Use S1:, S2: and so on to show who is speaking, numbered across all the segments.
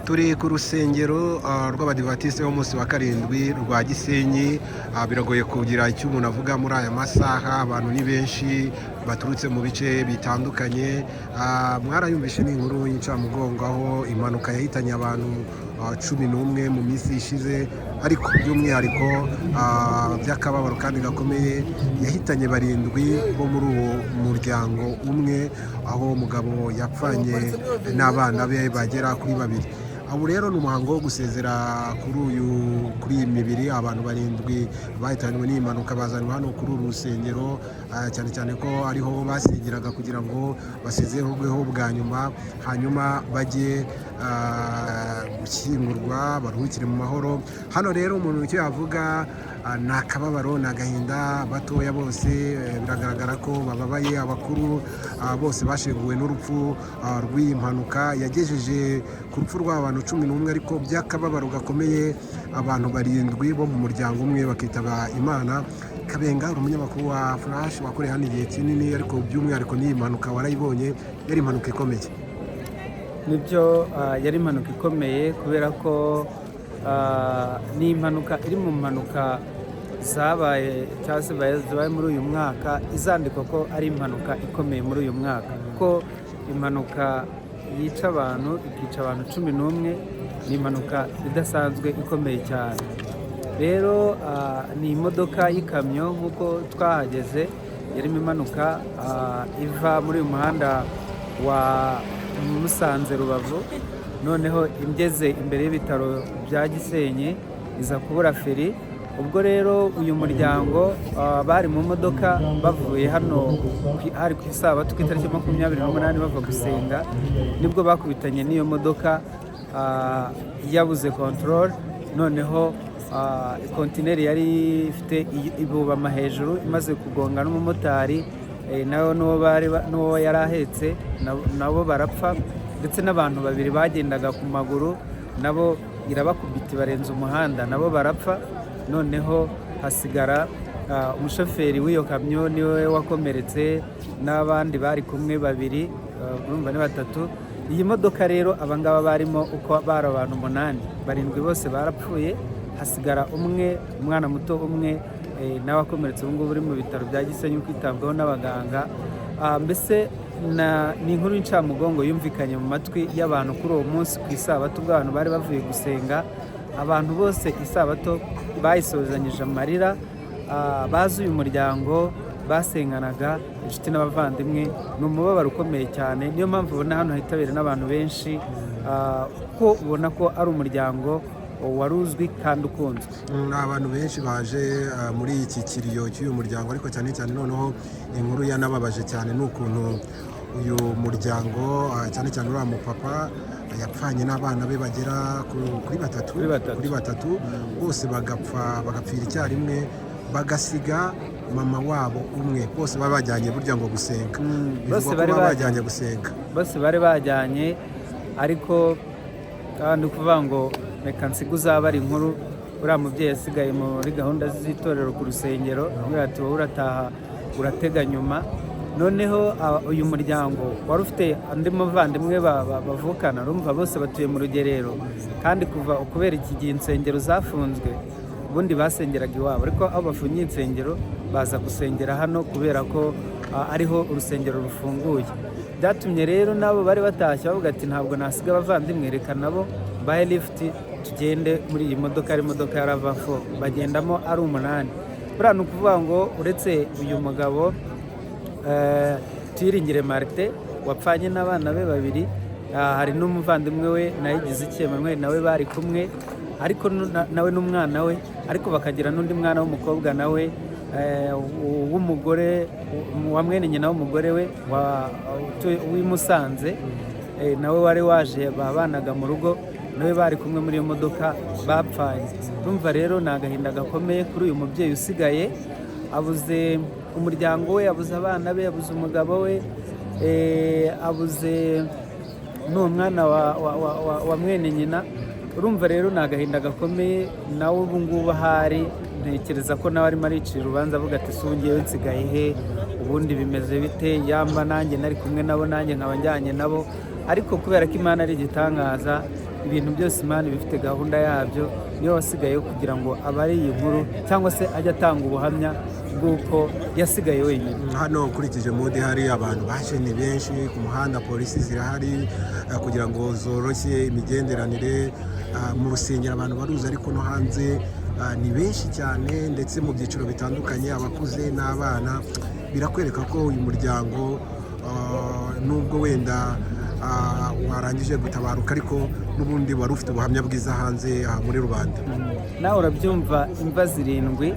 S1: Turi ku rusengero rw'Abadivatiste b'umunsi wa karindwi rwa Gisenyi. Biragoye kugira icyo umuntu avuga muri aya masaha, abantu ni benshi baturutse mu bice bitandukanye. Mwarayumvishe, ni inkuru y'incamugongo aho impanuka yahitanye abantu 11 mu minsi ishize, ariko by'umwihariko by'akababaro kandi gakomeye yahitanye barindwi bo muri uwo muryango umwe, aho umugabo yapfanye n'abana be bagera kuri babiri. Ubu rero ni umuhango wo gusezera kuri iyi mibiri. Abantu barindwi bahitanywe n'iyi mpanuka bazanwa hano kuri uru rusengero, cyane cyane ko ariho basengeraga kugira ngo basezerweho bwa nyuma, hanyuma bajye gushyingurwa, baruhukire mu mahoro. Hano rero umuntu icyo yavuga ni akababaro, ni agahinda. Batoya bose biragaragara ko bababaye, abakuru bose bashenguwe n'urupfu rw'iyi mpanuka yagejeje ku rupfu rw'abantu 11, ariko by'akababaro gakomeye abantu barindwi bo mu muryango umwe bakitaba Imana. Kabenga, uri umunyamakuru wa Flash wakoreye hano igihe kinini, ariko by'umwihariko n'iyi mpanuka warayibonye, yari impanuka ikomeye.
S2: Nibyo, yari impanuka ikomeye kubera ko ni impanuka iri mu mpanuka zabaye cyangwa se zibaye muri uyu mwaka, izandikwa ko ari impanuka ikomeye muri uyu mwaka, kuko impanuka yica abantu, ikica abantu 11, ni impanuka idasanzwe ikomeye cyane. Rero ni imodoka y'ikamyo, nk'uko twahageze yarimo imanuka iva muri uyu muhanda wa Musanze Rubavu, noneho igeze imbere y'ibitaro bya Gisenyi iza kubura feri. Ubwo rero uyu muryango bari mu modoka bavuye hano hari ku isabato ku itariki 28, bava gusenga, nibwo bakubitanye n'iyo modoka yabuze control, noneho kontineri yari ifite ibubama hejuru, imaze kugonga n'umumotari nawe n'uwo yari ahetse nabo barapfa, ndetse n'abantu babiri bagendaga ku maguru nabo irabakubita ibarenza umuhanda, nabo barapfa. Noneho hasigara umushoferi w'iyo kamyo, niwe wakomeretse, n'abandi bari kumwe babiri, urumva ni batatu. Iyi modoka rero abangaba barimo uko bari abantu umunani, barindwi bose barapfuye, hasigara umwe, umwana muto umwe, nawe akomeretse, ubu ngubu uri mu bitaro bya Gisenyi kwitabwaho n'abaganga. Mbese ni inkuru y'incamugongo yumvikanye mu matwi y'abantu kuri uwo munsi ku isabato, ubwo abantu bari bavuye gusenga. Abantu bose isabato bayisozanyije amarira. Bazi uyu muryango basenganaga, inshuti n'abavandimwe, ni umubabaro ukomeye cyane. Niyo mpamvu ubona hano hitabira n'abantu benshi, ko ubona ko ari umuryango wari uzwi kandi ukunzwe.
S1: Ni abantu benshi baje muri iki kiriyo cy'uyu muryango, ariko cyane cyane noneho inkuru yanababaje cyane ni ukuntu uyu muryango, cyane cyane uriya mupapa yapfanye n'abana be bagera kuri batatu.
S2: Kuri batatu.
S1: Kuri batatu bose bagapfa, bagapfira icyarimwe, bagasiga mama wabo umwe. Bose baba bajyanye burya ngo gusenga. Bivugwa
S2: Bose
S1: ko
S2: bari
S1: baba bajyanye gusenga.
S2: Bose bari bajyanye, ariko kandi ukuvuga ngo reka nsige uzabara inkuru, uriya mubyeyi yasigaye muri gahunda z'itorero ku rusengero, aramubwira ati: "Wowe urataha, uratega nyuma." Noneho uyu muryango wari ufite andi muvandimwe bavukana, urumva bose batuye mu Rugerero, kandi kuva kubera iki gihe insengero zafunzwe, ubundi basengeraga iwabo, ariko aho bafungiye insengero baza gusengera hano kubera ko ariho urusengero rufunguye. Byatumye rero nabo bari batashye bavuga ati: "Ntabwo nasiga abavandimwe, reka nabo bahe lifuti tugende muri iyi modoka." Ari imodoka ya RAV4, bagendamo ari umunani. Buriya ni ukuvuga ngo uretse uyu mugabo Tuyiringire Martin wapfanye n'abana be babiri, hari n'umuvandimwe we Nayigize Emmanuel, nawe bari kumwe, ariko nawe n'umwana we, ariko bakagira n'undi mwana w'umukobwa nawe w'umugore wa mwene nyina w'umugore we w'i Musanze, nawe wari waje babanaga mu rugo, nawe bari kumwe muri iyo modoka bapfanye. Urumva rero ni agahinda gakomeye kuri uyu mubyeyi usigaye, abuze umuryango we, abuze abana be, abuze umugabo we, abuze n'uwo mwana wa mwene nyina. Urumva rero ni agahinda gakomeye. Nawe ubu ngubu ahari ntekereza ko nawe arimo aricira urubanza avuga ati: "Si ubu ngewe nsigaye he? Ubundi bimeze bite? Yamba nanjye nari kumwe nabo, nanjye nkaba njyanye nabo." Ariko kubera ko Imana ari igitangaza, ibintu byose Imana iba ifite gahunda yabyo. Niyo wasigaye kugira ngo abare iyi nkuru cyangwa se ajye atanga ubuhamya bw'uko yasigaye wenyine.
S1: Hano ukurikije mudi, hari abantu baje ni benshi ku muhanda, polisi zirahari kugira ngo zoroshye imigenderanire. Mu rusengero abantu baruzi, ariko no hanze ni benshi cyane, ndetse mu byiciro bitandukanye, abakuze n'abana. Birakwereka ko uyu muryango, nubwo wenda warangije gutabaruka, ariko n'ubundi wari ufite ubuhamya bwiza hanze aha muri rubanda.
S2: Nawe urabyumva, imva zirindwi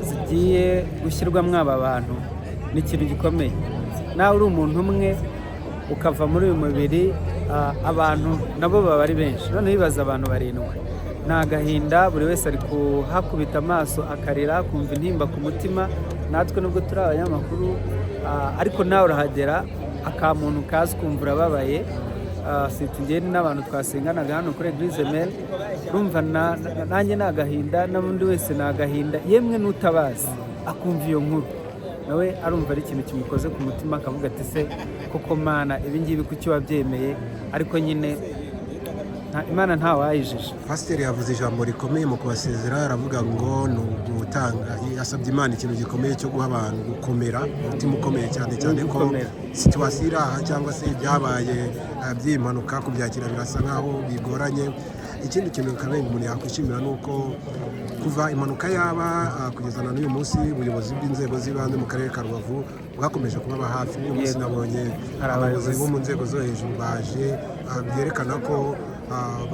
S2: zigiye gushyirwamo aba bantu ni ikintu gikomeye. Nawe uri umuntu umwe ukava muri uyu mubiri, abantu nabo baba ari benshi. Noneho ibaze abantu barindwi, ni agahinda. Buri wese ari kuhakubita amaso akarira, akumva intimba ku mutima. Natwe nubwo turi abanyamakuru, ariko nawe urahagera akamuntu kazi ukumva urababaye. Siti n'abantu twasenganaga hano kuri Eglise Mère, urumva nanjye ni agahinda, n'undi wese ni agahinda, yemwe n'utabazi akumva iyo nkuru nawe arumva ari ikintu kimukoze ku mutima, akavuga ati: "Se koko Mana, ibi ngibi kuki wabyemeye?" Ariko nyine Imana ntawayijije.
S1: Pasiteri yavuze ijambo rikomeye mu kubasezera, aravuga ngo ni ugutanga, yasabye Imana ikintu gikomeye cyo guha abantu gukomera, umutima ukomeye, cyane cyane ko
S2: Gukomera.
S1: situation iri aha cyangwa se ibyabaye by'iyi mpanuka, kubyakira birasa nkaho bigoranye. Ikindi kintu kabenga umuntu yakwishimira ni uko kuva impanuka yaba kugeza na n'uyu munsi, ubuyobozi bw'inzego z'ibanze mu karere ka Rubavu bwakomeje kubaba hafi. N'uyu munsi nabonye
S2: Hari
S1: abayobozi
S2: abayobozi.
S1: bo mu nzego zo hejuru baje, byerekana ko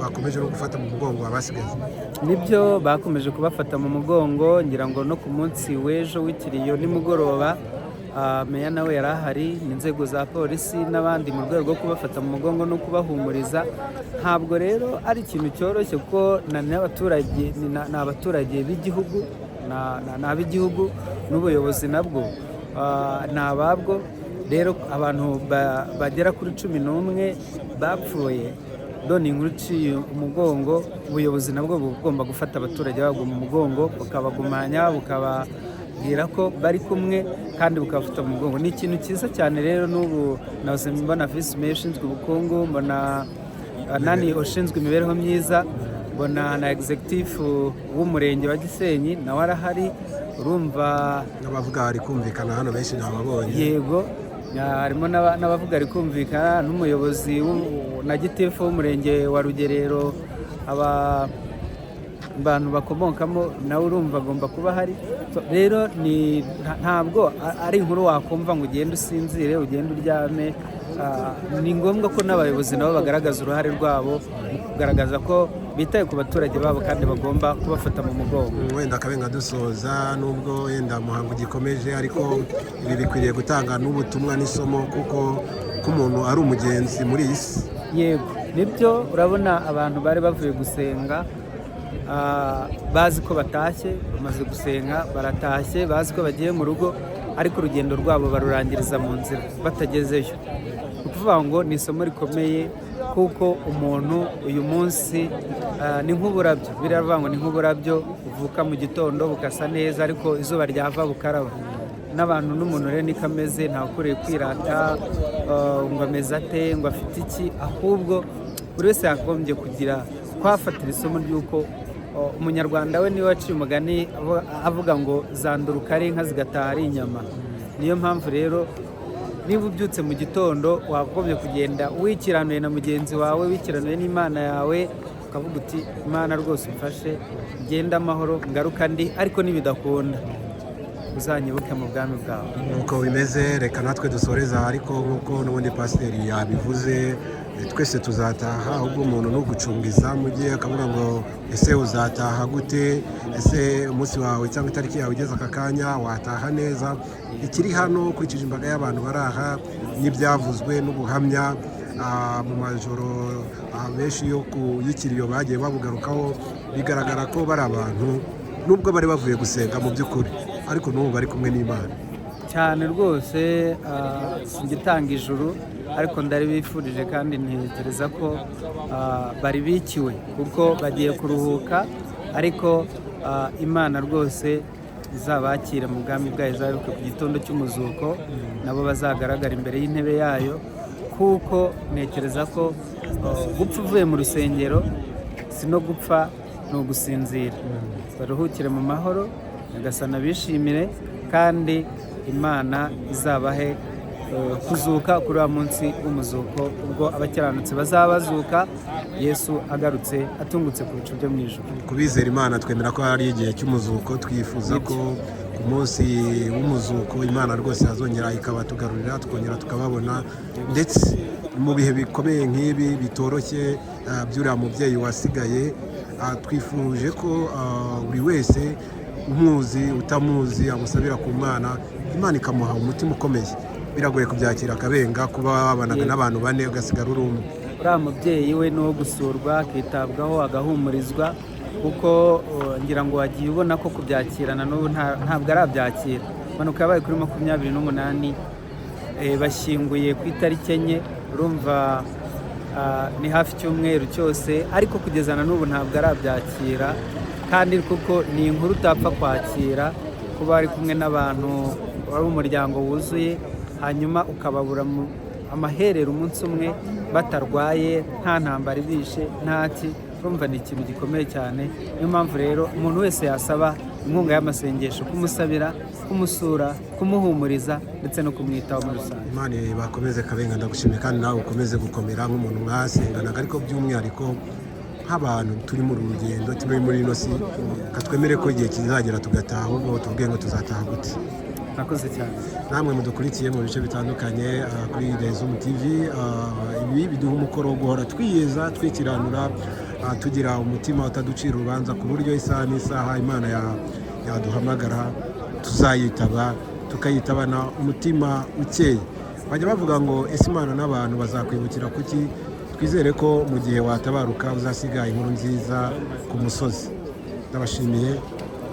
S1: bakomeje no gufata mu mugongo abasigaye.
S2: Nibyo, bakomeje kubafata mu mugongo. Ngira ngo no ku munsi w'ejo w'ikiriyo nimugoroba, meya nawe yari ahari, n'inzego za polisi n'abandi, mu rwego rwo kubafata mu mugongo no kubahumuriza. Ntabwo rero ari ikintu cyoroshye, kuko n'abaturage ni abaturage b'igihugu, ni ab'igihugu, n'ubuyobozi nabwo ni ababwo. Rero abantu bagera kuri 11 bapfuye, dore inkuru iciye umugongo. Ubuyobozi nabwo buba bugomba gufata abaturage babwo mu mugongo, bukabagumanya, bukababwira ko bari kumwe, kandi bukabafata mu mugongo. Ni ikintu cyiza cyane. Rero n'ubu nahoze mbona visi meya ushinzwe ubukungu, mbona nani ushinzwe imibereho myiza, mbona na executive w'umurenge wa Gisenyi nawe arahari, urumva.
S1: N'abavuga hari kumvikana hano benshi nababonye.
S2: Yego, harimo n'abavuga ari kumvikana, n'umuyobozi na gitifu w'umurenge wa Rugerero, aba bantu bakomokamo nawe urumva agomba kuba ahari. So, rero ni ntabwo ari inkuru wakumva ngo ugende usinzire, ugende uryame. Ni ngombwa ko n'abayobozi nabo bagaragaza uruhare rwabo mu kugaragaza ko bitaye ku baturage babo kandi bagomba kubafata mu mugongo.
S1: Wenda akabenga dusoza, nubwo wenda muhango ugikomeje, ariko ibi bikwiriye gutanga n'ubutumwa n'isomo, kuko ko umuntu ari umugenzi muri iyi si.
S2: Yego, nibyo. Urabona abantu bari bavuye gusenga, bazi ko batashye, bamaze gusenga baratashye, bazi ko bagiye mu rugo, ariko urugendo rwabo barurangiriza mu nzira batagezeyo. Ni ukuvuga ngo ni isomo rikomeye, kuko umuntu uyu munsi ni nk'uburabyo. Biravuga ngo ni nk'uburabyo buvuka mu gitondo bukasa neza, ariko izuba ryava bukaraba. N'abantu n'umuntu rero niko ameze, ntawe kwirata ngo ameze ate, ngo afite iki, ahubwo buri wese yakagombye kugira kwafatira isomo ry'uko umunyarwanda we niwe waciye umugani avuga ngo zanduruka ari inka zigataha ari inyama. Niyo mpamvu rero niba ubyutse mu gitondo, wakagombye kugenda wikiranuye na mugenzi wawe, wikiranuye n'Imana yawe, ukavuga uti: "Imana rwose umfashe ngende amahoro, ngaruka ndi, ariko nibidakunda uzanyibuke mu bwami bwawe."
S1: Nuko bimeze. Reka natwe dusoreza, ariko nk'uko n'ubundi pasiteri yabivuze, twese tuzataha. Ahubwo umuntu ni ugucunga izamu rye, akavuga ngo: "Ese uzataha gute? Ese umunsi wawe cyangwa itariki yawe igeze aka kanya, wataha neza?" Ikiri hano, ukurikije imbaga y'abantu bari aha n'ibyavuzwe n'ubuhamya mu majoro benshi yo ku y'ikiriyo bagiye babugarukaho, bigaragara ko bari abantu, nubwo bari bavuye gusenga mu by'ukuri, ariko n'ubu bari kumwe n'Imana.
S2: Cyane rwose. Singitanga ijuru, ariko ndaribifurije, kandi ntekereza ko bari bikiwe kuko bagiye kuruhuka, ariko Imana rwose izabakira mu bwami bwayo, izabibuke ku gitondo cy'umuzuko, nabo bazagaragara imbere y'intebe yayo. Kuko ntekereza ko gupfa uvuye mu rusengero si no gupfa, ni ugusinzira. Baruhukire mu mahoro, Nyagasani abishimire, kandi Imana izabahe kuzuka kuri wa munsi w'umuzuko, ubwo abakiranutsi bazaba bazuka Yesu agarutse atungutse ku bicu byo mu ijuru.
S1: Kubizera Imana, twemera ko hari igihe cy'umuzuko. Twifuza ko ku munsi w'umuzuko Imana rwose yazongera ikabatugarurira, tukongera tukababona. Ndetse mu bihe bikomeye nk'ibi bitoroshye by'uriya mubyeyi wasigaye, twifuje ko buri wese umuzi, utamuzi, amusabira ku Mana, Imana ikamuha umutima ukomeye. Biragoye kubyakira, akabenga, kuba wabanaga n'abantu bane ugasigara uri umwe.
S2: Uriya mubyeyi we ni uwo gusurwa, akitabwaho, agahumurizwa, kuko ngira ngo wagiye ubona ko kubyakirana n'ubu ntabwo arabyakira. Impanuka yabaye kuri 28, bashyinguye ku itariki 4. Urumva ni hafi icyumweru cyose, ariko kugeza na n'ubu ntabwo arabyakira. Kandi kuko ni inkuru utapfa kwakira, kuba wari kumwe n'abantu, wari umuryango wuzuye, hanyuma ukababura amaherero umunsi umwe, batarwaye, nta ntambara ibishe, nta ki. Urumva ni ikintu gikomeye cyane. Niyo mpamvu rero umuntu wese yasaba inkunga y'amasengesho, kumusabira, kumusura, kumuhumuriza ndetse no kumwitaho muri rusange.
S1: Imana bakomeze. Kabenga, ndagushimiye, kandi nawe ukomeze gukomera nk'umuntu mwasenganaga, ariko by'umwihariko nk'abantu turi mu rugendo, turi muri ino si, katwemere ko igihe kizagera tugataha. Ahubwo tuvuge ngo tuzataha gute?
S2: Murakoze cyane.
S1: Namwe mudukurikiye mu bice bitandukanye kuri Resumu TV, ibi biduha umukoro wo guhora twiyeza, twikiranura, tugira umutima utaducira urubanza, ku buryo isaha n'isaha Imana yaduhamagara tuzayitaba, tukayitabana umutima ukeye. Bajya bavuga ngo ese Imana n'abantu bazakwibukira kuki? Twizere ko mu gihe watabaruka uzasiga inkuru nziza ku musozi. Ndabashimiye,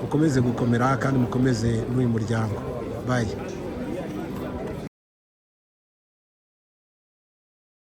S1: mukomeze gukomera kandi mukomeze n'uyu muryango. Bye.